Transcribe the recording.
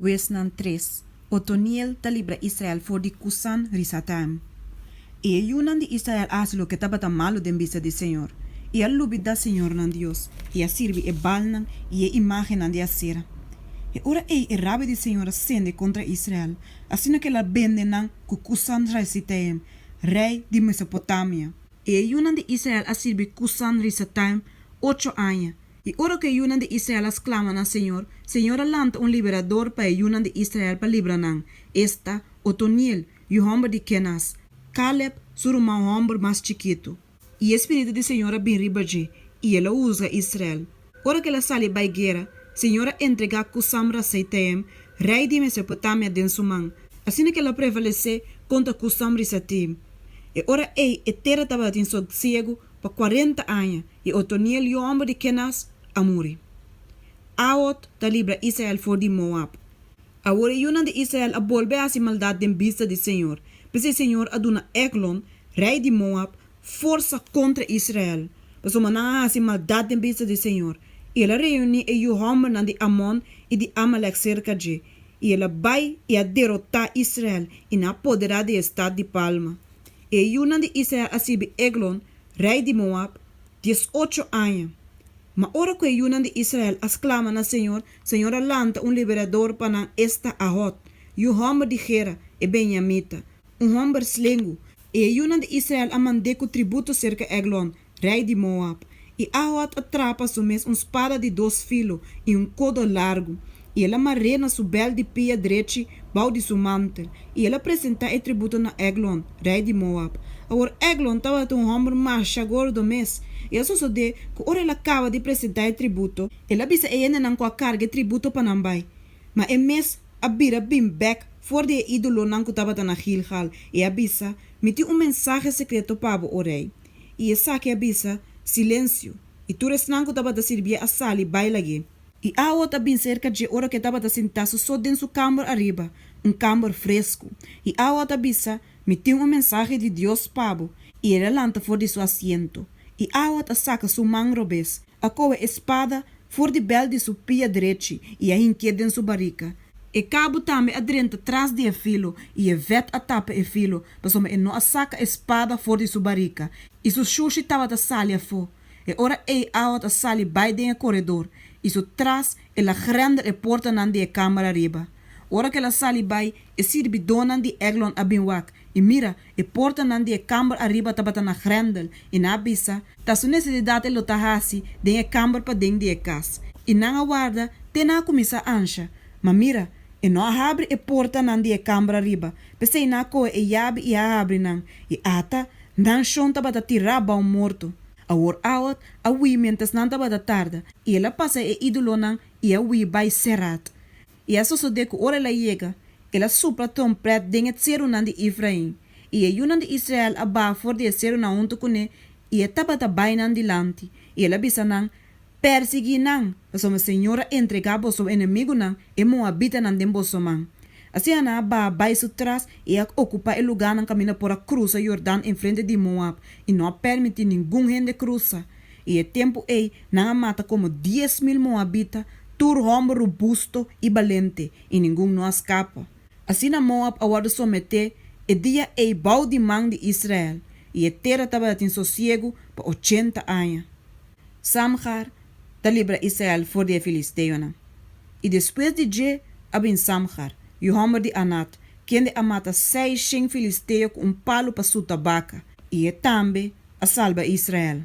Huesnan tres, Otoniel ta libra Israel for di Kusan-risataim. I e yunan di Israel a hasi loke tabata malu den bista di señor, i a lubidá señor nan Dios, i a sirbi e Baalnan i e imágennan di Asera. E ora ei e rabia di señor a sende kontra Israel, asina ku el a bende nan ku Kusan-risataim, rei di Mesopotamia. I e yunan di Israel a sirbi Kusan-risataim ocho aña. I ora ku e yunan di Israel a sklama na señor, señor a lanta un liberador pa e yunan di Israel pa libra nan, esta, Otoniel, yu hòmber di Kenas, Kaleb, su ruman hòmber mas chikitu. I e spiritu di señor a bin riba dje, i el a husga Israel. Ora ku el a sali bai guera, señor a entregá Kusam-raseitaim, rei di Mesopotamia, den su man, asina ku el a prevalesé kontra Kusam-risataim. E ora ei e tera tabatin sosiegu pa kuarenta aña, i Otoniel, yu hòmber di Kenas, a muri. Ahod ta libra Israel for di Moab. Awor e yunan di Israel a bolbe hasi maldat den bista di señor. P'esei señor a duna Eglon, rei di Moab, forsa kontra Israel, pasobra nan a hasi maldat den bista di señor. I el a reuní e yu hòmbernan di Amon i di Amalek serka dje, i el a bai i a derotá Israel, i nan a poderá di e stat di palma. E yunan di Israel a sirbi Eglon, rei di Moab, diesocho aña. Ma ora ku e yunan di Israel a sklama na señor, señor a lanta un liberador pa nan, esta Ahod, yu hòmber di Gera, e benyamita, un hòmber slengu. I e yunan di Israel a mand'é ku tributo serka Eglon, rei di Moab. I Ahod a traha pa su mes un spada di dos filo i un kodo largu, i el a mar'é na su bèl di pia drechi bou di su mantel, i el a presentá e tributo na Eglon, rei di Moab. Awor Eglon tabata un hòmber masha gordo mes, i a sosodé ku ora el a kaba di presentá e tributo, el a bisa e hendenan ku a karga e tributo pa nan bai, ma e mes a bira bin bèk for di e ídolonan ku tabata na Gilgal, i a bisa, Mi tin un mensahe sekreto pa bo, o rei. I esaki a bisa, Silensio! I tur esnan ku tabata sirbié a sali bai lag'é. I Ahod a bin serka dje ora ku e tabata sintá su so den su kamber ariba, un kamber fresku. I Ahod a bisa, Mi tin un mensahe di Dios pa bo. I el a lanta for di su asiento. I Ahod a saka su man robes, a kohe e spada for di bèl di su pia drechi i a hinkié den su barika. E kabu tambe a drenta tras di e filo i e vèt a tapa e filo, pasobra e no a saka e spada for di su barika, i su shushi tabata sali afó. E ora ei Ahod a sali bai den e koredor, i su tras el a grèndel e portanan di e kamber ariba. Ora ku el a sali bai, e sirbidónan di Eglon a bin wak, i mira, e portanan di e kamber ariba tabata na grèndel, i nan a bisa, Ta su nesesidat e lo ta hasi den e kamber paden di e kas. I nan a warda te nan a kuminsá ansha. Ma mira, e no a habri e portanan di e kamber ariba, p'esei nan a kohe e yabi i a habri nan, i ata, nan shon tabata tirá bou morto. Awor Ahod a hui miéntras nan tabata tarda, i el a pasa e ídolonan i a hui bai Serat. I a sosodé ku ora el a yega, el a supla tròmpèt den e serunan di Efrain, i e yunan di Israel a baha for di e serunan huntu kuné, i e tabata bai nan dilanti, i el a bisa nan, Persiguí nan, pasobra señor a entregá boso enemigunan, e moabitanan, den boso man. Asina nan a baha bai su tras i a okupá e lugánan kaminda por a krusa Yordan enfrente di Moab, i no a pèrmití ningun hende krusa. I e tempu ei nan a mata komo 10,000 moabita, tur hòmber robusto i balente, i ningun no a skapa. Asina Moab a wòrdu someté e dia ei bou di man di Israel, i e tera tabatin sosiegu pa ochenta aña. Samgar ta libra Israel for di e filisteonan. I despues di dje a bin Samgar, yu hòmber di Anat, kende a mata seishen filisteo ku un palu pa suta baka, i e tambe a salba Israel.